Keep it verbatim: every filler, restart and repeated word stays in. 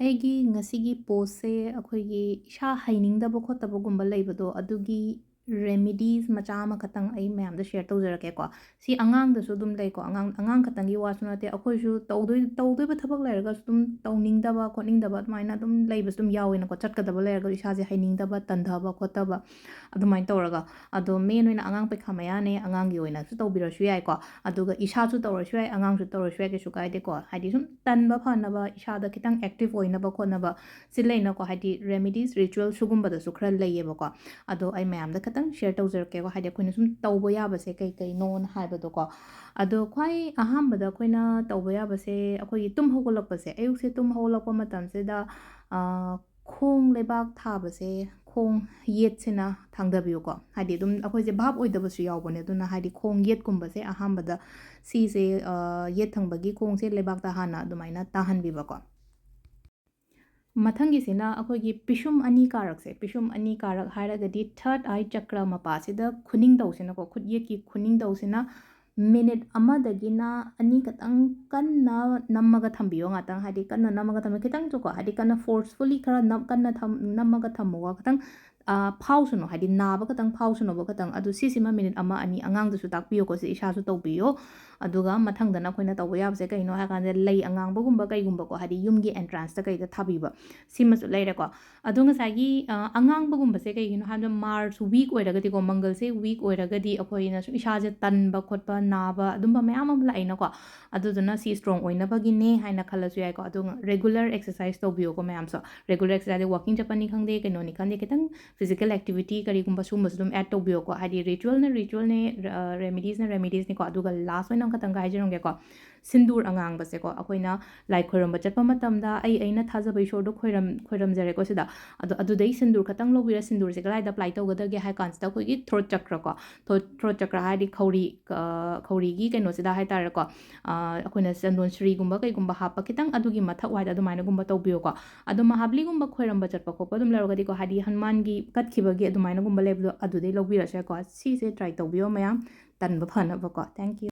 ꯑꯩꯒꯤ ꯉꯁꯤꯒꯤ ꯄꯣꯁꯁꯦ ꯑꯩꯈꯣꯏꯒꯤ ꯏꯁꯥ ꯍꯩꯅꯤꯡꯗꯕ ꯈꯣꯠꯇꯕꯒꯨꯝꯕ ꯂꯩꯕꯗꯣ, ꯑꯗꯨꯒꯤ ꯔꯦꯃꯤꯗꯤꯁ ꯃꯆꯥ ꯑꯃꯈꯛꯇꯪ ꯑꯩ ꯃꯌꯥꯝꯗ ꯁꯤꯌꯔ ꯇꯧꯖꯔꯛꯀꯦꯀꯣ꯫ ꯁꯤ ꯑꯉꯥꯡꯗꯁꯨ ꯑꯗꯨꯝ ꯂꯩꯀꯣ, ꯑꯉꯥꯡ, ꯑꯉꯥꯡ ꯈꯛꯇꯪꯒꯤ ꯋꯥꯁꯨ ꯅꯠꯇꯦ, ꯑꯩꯈꯣꯏꯁꯨ ꯇꯧꯗꯣꯏ-, ꯇꯧꯗꯣꯏꯕ ꯊꯕꯛ ꯂꯩꯔꯒꯁꯨ ꯑꯗꯨꯝ ꯇꯧꯅꯤꯡꯗꯕ ꯈꯣꯠꯅꯤꯡꯗꯕ ꯑꯗꯨꯃꯥꯏꯅ ꯑꯗꯨꯝ ꯂꯩꯕꯁꯨ ꯑꯗꯨꯝ ꯌꯥꯎꯋꯦꯅꯀꯣ꯫ ꯆꯠꯀꯗꯕ ꯂꯩꯔꯒꯁꯨ ꯏꯁꯥꯁꯦ ꯍꯩꯅꯤꯡꯗꯕ, ꯇꯟꯊꯕ ꯈꯣꯠꯇꯕ ꯑꯗꯨꯃꯥꯏꯅ ꯇꯧꯔꯒ꯫ ꯑꯗꯣ ꯃꯦꯟ ꯑꯣꯏꯅ ꯑꯉꯥꯡ ꯄꯩꯈꯥ ꯃꯌꯥꯅꯦ, ꯑꯉꯥꯡꯒꯤ ꯑꯣꯏꯅꯁꯨ ꯇꯧꯕꯤꯔꯁꯨ ꯌꯥꯏꯀꯣ, ꯑꯗꯨꯒ ꯏꯁꯥꯁꯨ ꯇꯧꯔꯁꯨ ꯌꯥꯏ, ꯑꯉꯥꯡꯁꯨ ꯇꯧꯔꯁꯨ ꯌꯥꯏ, ꯀꯩꯁꯨ ꯀꯥꯏꯗꯦꯀꯣ꯫ ꯍꯥꯏꯗꯤ ꯁꯨꯝ ꯇꯟꯕ ꯐꯅꯕ, ꯏꯁꯥꯗ ꯈꯤꯇꯪ ꯑꯦꯛꯇꯤꯚ ꯑꯣꯏꯅꯕ ꯈꯣꯠꯅꯕ ꯁꯤ ꯂꯩꯅꯀꯣ, ꯍꯥꯏꯗꯤ ꯔꯦꯃꯤꯗꯤꯁ, ꯔꯤꯆꯨꯋꯦꯜ ꯁꯤꯒꯨꯝꯕꯗꯁꯨ ꯈꯔ ꯂꯩꯌꯦꯕꯀꯣ꯫ ꯑꯗꯣ ꯑꯩ ꯃꯌꯥꯝꯗ ꯈꯤꯇꯪ ꯁꯤꯌꯔ ꯇꯧꯖꯔꯛꯀꯦꯀꯣ, ꯍꯥꯏꯗꯤ ꯑꯩꯈꯣꯏꯅ ꯁꯨꯝ ꯇꯧꯕ ꯌꯥꯕꯁꯦ ꯀꯩ ꯀꯩꯅꯣꯅ ꯍꯥꯏꯕꯗꯣꯀꯣ꯫ ꯑꯗꯣ ꯈ꯭ꯋꯥꯏ ꯑꯍꯥꯟꯕꯗ ꯑꯩꯈꯣꯏꯅ ꯇꯧꯕ ꯌꯥꯕꯁꯦ, ꯑꯩꯈꯣꯏꯒꯤ ꯇꯨꯝ ꯍꯧꯒꯠꯂꯛꯄꯁꯦ, ꯑꯌꯨꯛꯁꯦ ꯇꯨꯝ ꯍꯧꯒꯠꯂꯛꯄ ꯃꯇꯝꯁꯤꯗ, ꯑ, ꯈꯣꯡ ꯂꯩꯕꯥꯛ ꯊꯥꯕꯁꯦ, ꯈꯣꯡ ꯌꯦꯠꯁꯤꯅ ꯊꯥꯡꯗꯕꯤꯌꯨꯀꯣ꯫ ꯍꯥꯏꯗꯤ ꯑꯗꯨꯝ ꯑꯩꯈꯣꯏꯁꯦ ꯚꯥꯞ ꯑꯣꯏꯗꯕꯁꯨ ꯌꯥꯎꯕꯅꯦ, ꯑꯗꯨꯅ ꯍꯥꯏꯗꯤ ꯈꯣꯡ ꯌꯦꯠꯀꯨꯝꯕꯁꯦ ꯑꯍꯥꯟꯕꯗ ꯁꯤꯁꯦ, ꯑ, ꯌꯦꯠ ꯊꯪꯕꯒꯤ ꯈꯣꯡꯁꯦ ꯂꯩꯕꯥꯛꯇ ꯍꯥꯟꯅ ꯑꯗꯨꯃꯥꯏꯅ ꯇꯥꯍꯟꯕꯤꯕꯀꯣ꯫ ꯃꯊꯪꯒꯤꯁꯤꯅ ꯑꯩꯈꯣꯏꯒꯤ ꯄꯤꯁꯨꯝ ꯑꯅꯤ ꯀꯥꯔꯛꯁꯦ, ꯄꯤꯁꯨꯝ ꯑꯅꯤ ꯀꯥꯔꯛ ꯍꯥꯏꯔꯒꯗꯤ ꯊꯔꯠ ꯑꯥꯏ ꯆꯀ꯭ꯔ ꯃꯄꯥꯁꯤꯗ ꯈꯨꯅꯤꯡꯊꯧꯁꯤꯅꯀꯣ, ꯈꯨꯠ ꯌꯦꯠꯀꯤ ꯈꯨꯅꯤꯡꯊꯧꯁꯤꯅ ꯃꯤꯅꯤꯠ ꯑꯃꯗꯒꯤꯅ ꯑꯅꯤ ꯈꯛꯇꯪ ꯀꯟꯅ ꯅꯝꯃꯒ ꯊꯝꯕꯤꯌꯣ ꯉꯥꯛꯇꯪ, ꯍꯥꯏꯗꯤ ꯀꯟꯅ ꯅꯝꯃꯒ ꯊꯝꯕ, ꯈꯤꯇꯪꯁꯨꯀꯣ, ꯍꯥꯏꯗꯤ ꯀꯟꯅ ꯐꯣꯔꯁꯐꯨꯜꯂꯤ ꯈꯔ ꯅꯝ-, ꯀꯟꯅ ꯊꯝ-, ꯅꯝꯃꯒ ꯊꯝꯃꯣꯀꯣ, ꯈꯤꯇꯪ, ꯑ, ꯐꯥꯎꯁꯅꯨ, ꯍꯥꯏꯗꯤ ꯅꯥꯕ ꯈꯛꯇꯪ ꯐꯥꯎꯁꯅꯨꯕ ꯈꯛꯇꯪ꯫ ꯑꯗꯨ ꯁꯤꯁꯤꯃ ꯃꯤꯅꯤꯠ ꯑꯃ ꯑꯅꯤ ꯑꯉꯥꯡꯗꯁꯨ ꯇꯥꯛꯄꯤꯌꯣꯀꯣ, ꯁꯤ ꯏꯁꯥꯁꯨ ꯇꯧꯕꯤꯌꯣ꯫ ꯑꯗꯨꯒ ꯃꯊꯪꯗꯅ ꯑꯩꯈꯣꯏꯅ ꯇꯧꯕ ꯌꯥꯕꯁꯦ ꯀꯩꯅꯣ ꯍꯥꯏ ꯀꯥꯟꯗ, ꯂꯩ ꯑꯉꯥꯡꯕꯒꯨꯝꯕ ꯀꯩꯒꯨꯝꯕꯀꯣ, ꯍꯥꯏꯗꯤ ꯌꯨꯝꯒꯤ ꯑꯦꯟꯇ꯭ꯔꯥꯟꯁꯇ ꯀꯩꯗ ꯊꯥꯕꯤꯕ, ꯁꯤꯃꯁꯨ ꯂꯩꯔꯦꯀꯣ꯫ ꯑꯗꯣ ꯉꯁꯥꯏꯒꯤ, ꯑ, ꯑꯉꯥꯡꯕꯒꯨꯝꯕꯁꯦ ꯀꯩꯒꯤꯅꯣ ꯍꯥꯏꯕꯗ, ꯃꯥꯔꯁ ꯋꯤꯛ ꯑꯣꯏꯔꯒꯗꯤꯀꯣ, ꯃꯪꯒꯜꯁꯦ ꯋꯤꯛ ꯑꯣꯏꯔꯒꯗꯤ ꯑꯩꯈꯣꯏꯅ ꯁꯨꯝ ꯏꯁꯥꯁꯦ ꯇꯟꯕ ꯈꯣꯠꯄ, ꯅꯥꯕ, ꯑꯗꯨꯝꯕ ꯃꯌꯥꯝ ꯑꯃ ꯂꯥꯛꯏꯅꯀꯣ꯫ ꯑꯗꯨꯗꯨꯅ ꯁꯤ ꯁ꯭ꯇ꯭ꯔꯣꯡ ꯑꯣꯏꯅꯕꯒꯤꯅꯦ ꯍꯥꯏꯅ ꯈꯜꯂꯁꯨ ꯌꯥꯏꯀꯣ꯫ ꯑꯗꯨꯒ ꯔꯤꯒꯨꯂꯔ ꯑꯦꯛꯁꯔꯁꯥꯏꯁ ꯇꯧꯕꯤꯌꯣꯀꯣ ꯃꯌꯥꯝꯁꯨ꯫ ꯔꯤꯒꯨꯂꯔ ꯑꯦꯛꯁꯔꯁꯥꯏꯁ, ꯋꯥꯀꯤꯡ ꯆꯠꯄꯅꯤ ꯈꯪꯗꯦ, ꯀꯩꯅꯣꯅꯤ ꯈꯪꯗꯦ, ꯈꯤꯇꯪ ꯐꯤꯖꯤꯀꯦꯜ ꯑꯦꯛꯇꯤꯚꯤꯇꯤ ꯀꯔꯤꯒꯨꯝꯕ ꯁꯤꯒꯨꯝꯕꯁꯨ ꯑꯗꯨꯝ ꯑꯦꯗ ꯇꯧꯕꯤꯌꯣꯀꯣ꯫ ꯍꯥꯏꯗꯤ ꯔꯤꯆꯨꯋꯦꯜꯅ ꯔꯤꯆꯨꯋꯦꯜꯅꯦ, ꯔ-, ꯔꯦꯃꯤꯗꯤꯁꯅ ꯔꯦꯃꯤꯗꯤꯁꯅꯤꯀꯣ꯫ ꯑꯗꯨꯒ ꯂꯥꯁ ꯑꯣꯏꯅ ꯑꯃꯈꯛꯇꯪꯒ ꯍꯥꯏꯖꯔꯝꯒꯦꯀꯣ꯫ ꯁꯤꯟꯗꯨꯔ ꯑꯉꯥꯡꯕꯁꯦꯀꯣ, ꯑꯩꯈꯣꯏꯅ ꯂꯥꯏ ꯈꯣꯏꯔꯝꯕ ꯆꯠꯄ ꯃꯇꯝꯗ, ꯑꯩ, ꯑꯩꯅ ꯊꯥꯖꯕ ꯏꯁꯣꯔꯗꯣ ꯈꯣꯏꯔꯝ-, ꯈꯣꯏꯔꯝꯖꯔꯦꯀꯣ ꯁꯤꯗ꯫ ꯑꯗꯣ ꯑꯗꯨꯗꯩ ꯁꯤꯟꯗꯨꯔ ꯈꯛꯇꯪ ꯂꯧꯕꯤꯔ, ꯁꯤꯟꯗꯨꯔꯁꯦ ꯀꯗꯥꯏꯗ ꯑꯦꯄ꯭ꯂꯥꯏ ꯇꯧꯒꯗꯒꯦ ꯍꯥꯏ ꯀꯥꯟꯁꯤꯗ, ꯑꯩꯈꯣꯏꯒꯤ ꯊ꯭ꯔꯣꯠ ꯆꯀ꯭ꯔꯀꯣ, ꯊ꯭ꯔꯣꯠ, ꯊ꯭ꯔꯣꯠ ꯆꯀ꯭ꯔ ꯍꯥꯏꯔꯗꯤ ꯈꯧꯔꯤ, ꯑ, ꯈꯧꯔꯤꯒꯤ ꯀꯩꯅꯣꯁꯤꯗ ꯍꯥꯏ ꯇꯥꯔꯦꯀꯣ, ꯑ, ꯑꯩꯈꯣꯏꯅ ꯆꯟꯗꯣꯟ ꯁ꯭ꯔꯤꯒꯨꯝꯕ ꯀꯩꯒꯨꯝꯕ ꯍꯥꯞꯄ ꯈꯤꯇꯪ ꯑꯗꯨꯒꯤ ꯃꯊꯛ ꯋꯥꯏꯗ ꯑꯗꯨꯃꯥꯏꯅꯒꯨꯝꯕ ꯇꯧꯕꯤꯌꯣꯀꯣ꯫ ꯑꯗꯣ ꯃꯍꯥꯕꯂꯤꯒꯨꯝꯕ ꯈꯣꯏꯔꯝꯕ ꯆꯠꯄ ꯈꯣꯠꯄ ꯑꯗꯨꯝ ꯂꯩꯔꯒꯗꯤꯀꯣ, ꯍꯥꯏꯗꯤ ꯍꯅꯨꯃꯥꯟꯒꯤ ꯀꯠꯈꯤꯕꯒꯤ ꯑꯗꯨꯃꯥꯏꯅꯒꯨꯝꯕ ꯂꯩꯕꯗꯣ ꯑꯗꯨꯗꯩ ꯂꯧꯕꯤꯔꯁꯨ ꯌꯥꯏꯀꯣ꯫ ꯁꯤꯁꯦ ꯇ꯭ꯔꯥꯏ ꯇꯧꯕꯤꯌꯣ ꯃꯌꯥꯝ, ꯇꯟꯕ ꯐꯅꯕꯀꯣ꯫ Thank you꯫